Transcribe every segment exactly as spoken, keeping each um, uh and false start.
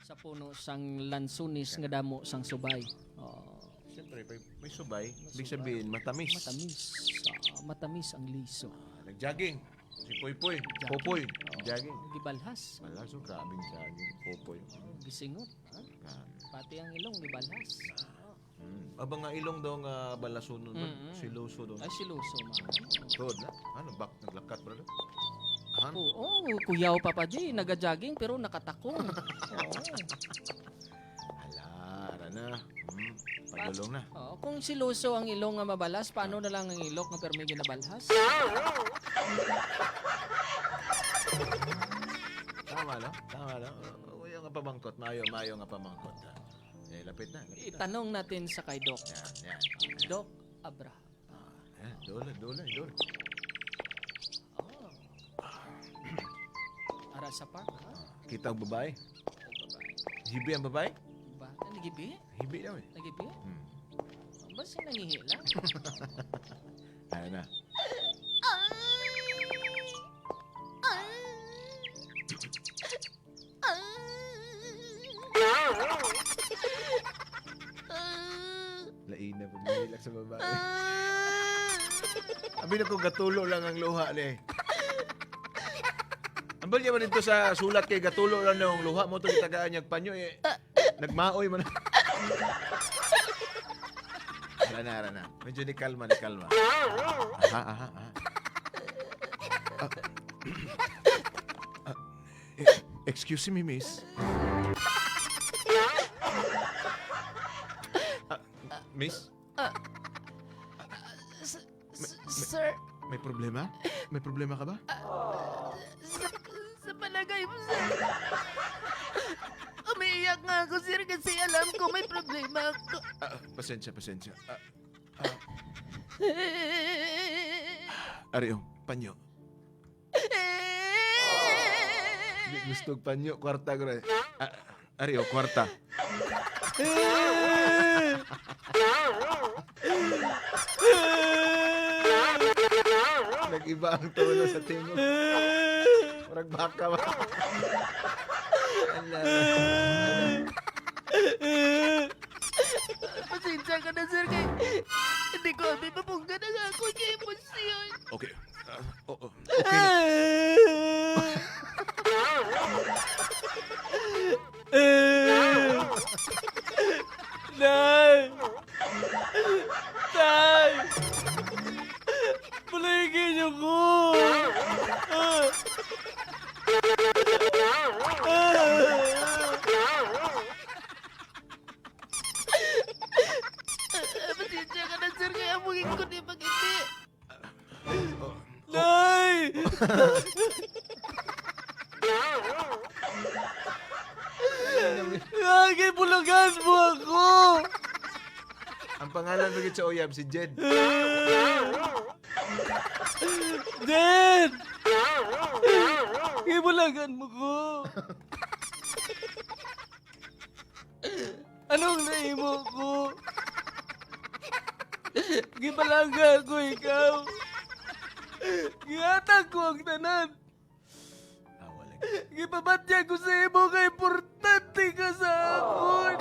Sa puno sang lansones nga damo sang subay. Oh. Siyempre, may, may subay, ibig Masubay. sabihin, matamis. Matamis. Ah, matamis ang liso. Ah, nag-jogging. Si Poy Poy. Jogging. Popoy. Oh. Jogging. Gibalhas. Wala, so grabing jogging. Popoy. Oh, gisingot. Ha? Grabe. Pati ang ilong, gibalhas. Oh. Hmm. Aba nga ilong daw nga balasunon man. Mm-mm. Siloso daw. Ay, siloso man. Tuod na? Ano, bak-, naglakat, brother? Han? Oo, oh, kuyaw, Papa G, naga-jogging pero nakatakong. Oo. Hala, ara na. Hmm, padulong na. Oo, kung siloso ang ilong nga mabalas, paano na lang ang ilok nga permi ginabalhas? Tama, no? Tama, no? Oo, yung nga pamangkot. Mayo, mayo nga pamangkot, ha? Eh, lapit na, lapit na. Itanong natin sa kay Doc. Yan, yan. Doc Abraham. Ah, yan. Dola, dola, dola. Oh. Ara sa park, ha? Ah, kita ang babae? Ang babae. Hibi ang babae? Ba? Nagibi? Hibi daw eh. Nagibi? Hmm. Basi nangihi lang. Ano na? Ay! Ay! Laina pag mahilak sa babae. Abi na ko gatulo lang ang luha ni. Ang balya man dito sa sulat kay gatulo lang ang luha mo to gitagaan niyag panyo eh. Nagmaoy man. Ara na, ara na. Medyo ni kalma, ni kalma. Aha, aha, aha. Ah, ah, E-, excuse me, miss. Ah, miss? Ah, s-, s-, May, may, sir. May problema? May problema ka ba? Ah, sa, sa palagay mo, sir. Umiiyak nga ako, sir, kasi alam ko may problema ako. Ah, ah, pasensya, pasensya. Ah, ah. Ari, oh, panyo. Di gusto og panyo, kwarta ko na. Ah, ari, oh, kwarta. Nag-iba ang tono sa tingog. Murag baka ba? Ala. Pasensya ka na, sir, kay hindi ko abi mapunggan ang akon nga emosyon. Okay. Ah, oo. Okay na. Nay! Nay! Buligi niyo ko! Pasensya ka na, sir, kay amo gid ko ni pag-iti. Oh, oh. Nay! Lagi bulagan mo ako! Ang pangalan mo gid sa uyab, si Jed. Jed! Gibulagan mo ko! Anong nahimo ko? Gipalangga ko ikaw. Gihatag ko ang tanan. Ah, wala. Gipabatya ko sa imo nga importante ka sa akon.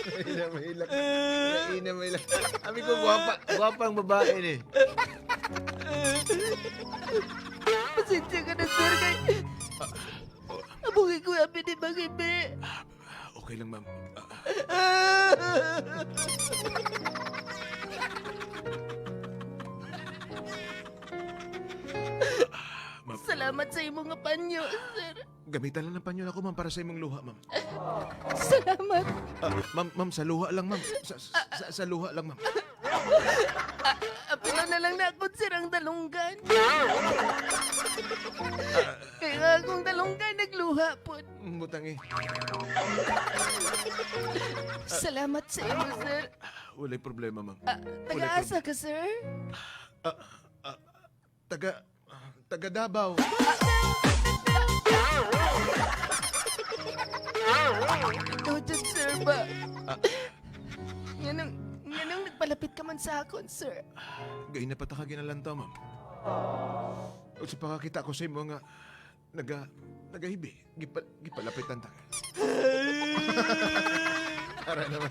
Mahila, mahila. Mahila, mahila. Abi ko, gwapa, gwapa ang babae ni. Pasensya ka na, sir, kay amo gid ko abi ni Mangibi. Ah, okay lang, ma'am. Ah. Ma'am. Salamat sa imo nga panyo, sir. Gamita lang ang panyo nako, ma'am, para sa imong luha, ma'am. Salamat. Ah, ma'am, ma'am, sa luha lang, ma'am. Sa, sa, sa, sa luha lang, ma'am. Ah, apila na lang nakon, sir, ang dalunggan. Kaya nga akong dalunggan, nagluha pod. Mm, butang eh. Salamat sa imo, sir. Walay problema, ma'am. Ah, taga-asa ka, sir? Ah, ah, Taga, ah, taga Davao. Ikaw dyan, sir, ba? Ah. Nganong, nganong nagpalapit ka man sa akon, sir? Gay na pa ta ka ginalantaw, ma'am. sa pagkakita ko sa imo nga naga-, nagahibi, gipa-, gipalapitan ta. Ara naman.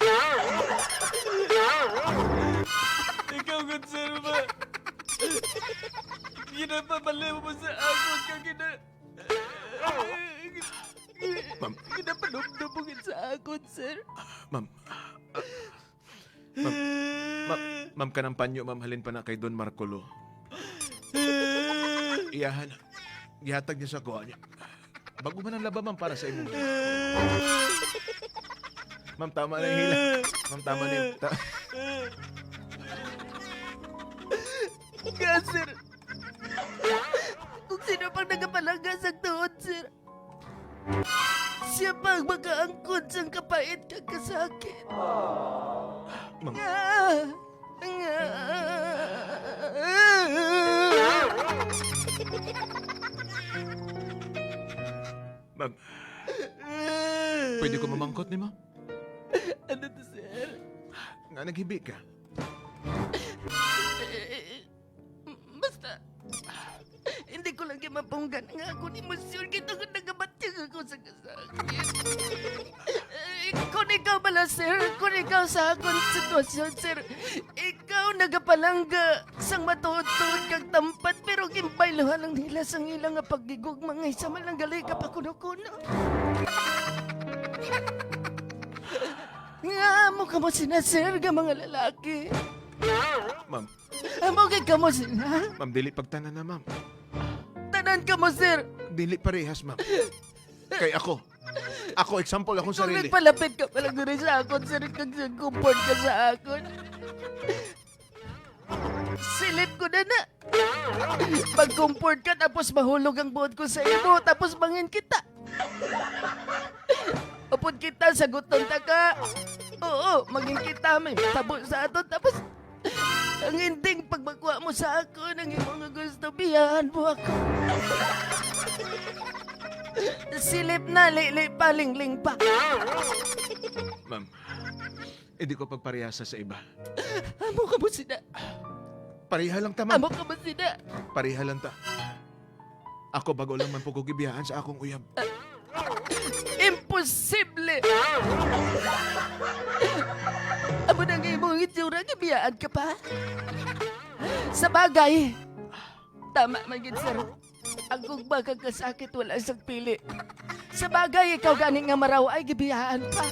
Ikaw gud, sir, ba? Ginapabali mo sa akon ka gina-, Ma'am. Ginapanumdum mo gid sa akon, sir. Ma'am. Ah, ma'am. Ma'am, ma'am, kanang panyo, ma'am, halin pa na kay Don Marcolo. Iyahan. Gihatag niya sa kuha niya. Bago man ang laba, ma'am, para sa imo. Ma'am, tama na yung hila. Ma'am, tama na yung ta- Nga, sir. Kung sino pang nagapalangga sa tuod, sir, siya pa ang makaangkon sang kapait kag kasakit. Ma'am. Nga, nga. Ma'am, pwede ko mamangkot ni ma'am? Ano to, sir? Nga naghibi ka? Basta, hindi ko lang mapunggan nga akong emosyon kay tungod nagabatyag ako sa kasakit. Eh, kung ikaw bala, sir, kung ikaw sa akong sitwasyon, sir, ikaw nagapalangga sang matuod-tuod kag tampat, pero ginbayluhan lang nila sang ila nga paghigugma nga isa man lang gali ka pa kuno-kuno. Nga amo kamo sina, sir, nga mga lalaki? Ma'am, Amo gid kamo sila? Ma'am, dili pagtanan na, ma'am. Tanan kamo, sir. Dili parehas, ma'am. Kay ako, ako, example akong Kung sarili. Nagpalapit ka pala guri sa akon, sir, kag nag-comfort ka sa akon. Silip ko na na. Pag-comfort ka, tapos mahulog ang buot ko sa imo, tapos mangin kita. Upod kita, saguton ta ka. Oo, mangin kita, may tabo sa aton, tapos ang ending, pag makuha mo sa akon ang imo nga gusto, biyaan mo ako. Silip na, lili pa, lingling pa. Ma'am, hindi ko pagparehasa sa iba. Amo kamo sina. Pareha lang ta, ma'am. Amo kamo sina. Pareha lang ta. Ako, bag-o lang man po ko gibiyaan sa akong uyab. Imposible! Amo na nga imong itsura, gibiyaan ka pa? Sa bagay, tama man gid, sir. Ang gugma kag kasakit wala sang pili. Sa bagay, ikaw gani nga maraw ay gibiyaan pa.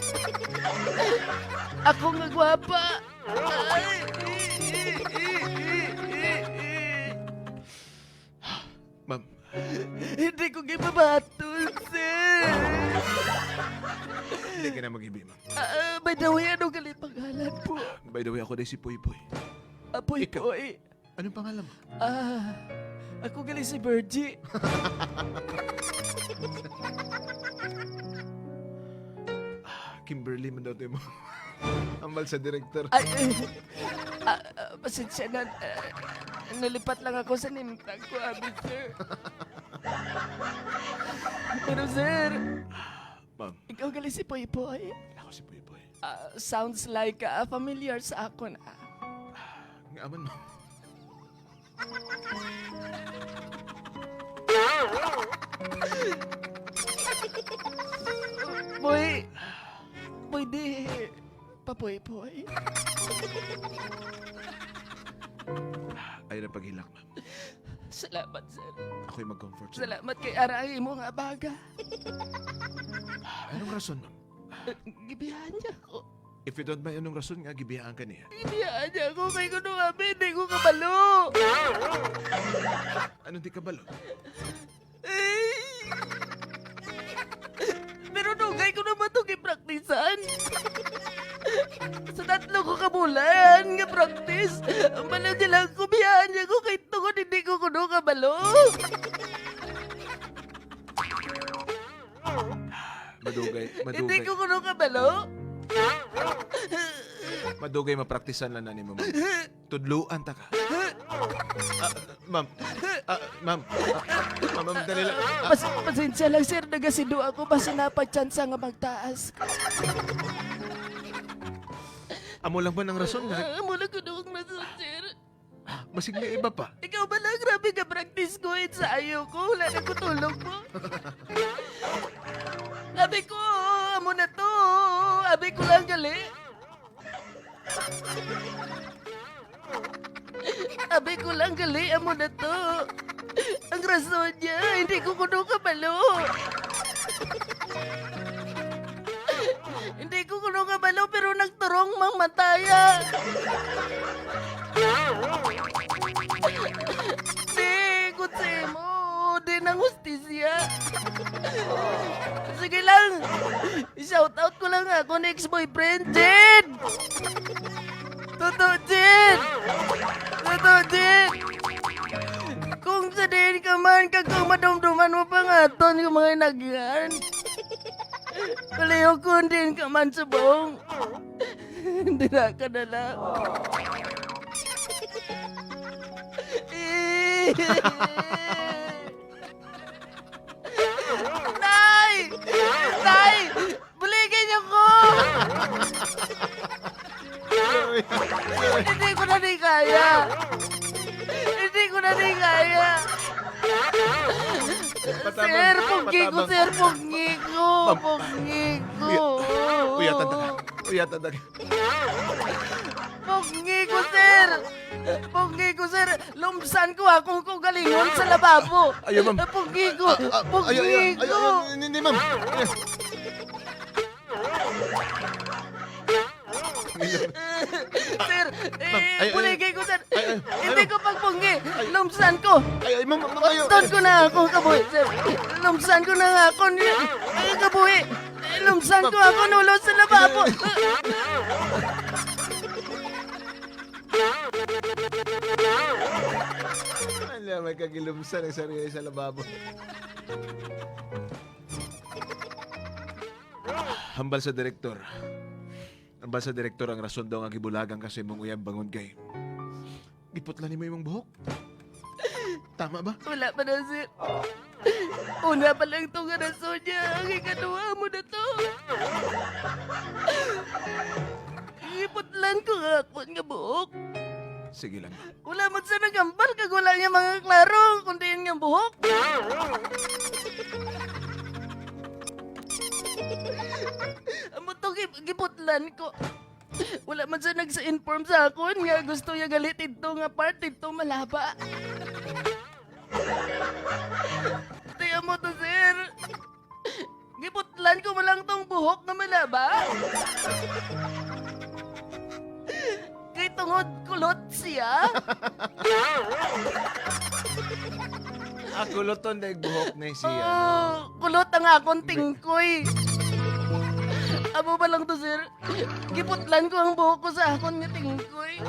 Ako nga gwapa. Ay. Ma'am. Hindi ko gibabaton, sir. Hindi ka na maghibi, ma'am. Ah, by the way, ano gali pangalan po? By the way, ako day si Poy Poy. Ah, Poy Ikaw? Poy. Anong pangalan mo? Ah, ako gali si Virgie. Ah, Kimberly man daw to mo. Ambal sa direktor. Ay, eh, ah, ah, pasensya na. Ah, nalipat lang ako sa name tag ko, abi, sir. Pero, sir, Ma'am. Ikaw gali si Poy Poy? Ako si Poy Poy. Ah, sounds like, ah, familiar sa akon, ah. Nga man, ma'am. Boy, pwede papoy-poy? Ayaw na paghilak, ma'am. Salamat, sir. Ako'y mag-comfort sa'yo. Salamat kay ara ang imo nga baga. Anong rason, ma'am? Gibiyahan niya ako. If you don't mind, anong rason nga gibiyaan ka niya? Gibiyaan niya ako kay kuno abi, hindi ko kabalo. Anong di kabalo? Pero dugay ko naman itong gipraktisan. Sa tatlo ko ka bulan nga practice, ang balo niya lang, gibiyaan niya ako kay tungod hindi ko kuno kabalo. Madugay, madugay. Hindi ko kuno kabalo. Madugay, mapraktisan lang na nimo, ma'am. Tudluan ta ka. Ah, ma'am. Ah, ma'am. Ah, ma'am, ma'am, dali lang. Ah. Pas-, pasensya lang, sir. Nagasido ako. Basta napagtsansa nga magtaas. Amo lang ba ang rason nga? Ah, amo lang kuno ang rason, sir. Basig may iba pa. Ikaw bala, grabe ka practice ko, ensayo ko, wala na ko tulog mo. Abi ko, amo na to. Abi ko lang gali. Abi ko lang gali, amo na to. Ang rason niya, hindi ko kuno kabalo. Hindi ko kuno kabalo, pero nagturong mang mataya. Di, kutsi mo, di nang hustisya. Sige lang. I-shout out ko lang akon ex-boyfriend, Jed! Toto, Jed! Toto, Jed! Kung sa diin ka man, kag kung madumduman mo pa nga aton nga mga inagyan. Palihog kung diin ka man subong. Dira ka na lang. Nay! Nay! Buligin niyo ko! Hindi ko na di kaya. Hindi ko na di kaya. Patabang, sir, puggi ko, patabang. Sir, puggi ko. Ma'am. Puggi ko. Uya-, uyatan ta ka. Uyatan ta ka. Puggi ko, sir. Puggi ko, sir. Lumsan ko akong kaugalingon sa lababo. Ayaw, ma'am. Puggi ko. Ah, ah, ayaw, ayaw, ayaw, ayaw, hindi, hindi, ma'am. Ayaw. Sir, eh, ma'am, ay, ay, buligay ko, sir. Ay, ay, hindi ano? Ko pagpunggi. Ay. Lumsan ko. Ay, ay, ma'am, ma'am, ayaw. Lumsan ko na akong kabuhi, sir. Lumsan ko na nga ako ni, ay, kabuhi. Lumsan ko ako nulo sa lababo. Ma'am, ay, ay. Ala, may kagilumsan ang sarili sa lababo. Hambal sa direktor. Hambal sa direktor ang rason daw nga gibulagan ka sa imong uyab bangod kay giputlan nimo imong buhok. Tama ba? Wala pa na, sir. Una pa lang to nga rason niya. Ang ikaduha mo na to. Giputlan ko nga akon nga buhok. Sige lang. Wala man sa nagambal kag wala niya mga klaro kundi yun nga buhok. Amo to, gip-, giputlan ko. Wala man siya nagsa-inform sa akon nga gusto niya gali didto nga part didto malaba. Tiyan mo to, sir. Giputlan ko mo lang tong buhok nga malaba. Kay tungod kulot siya. Ah, kuloton na yung buhok na siya. Oo, kulot ang akon tingkoy. Amo ba lang to, sir? Giputlan ko ang buhok ko sa akon nga tingkoy.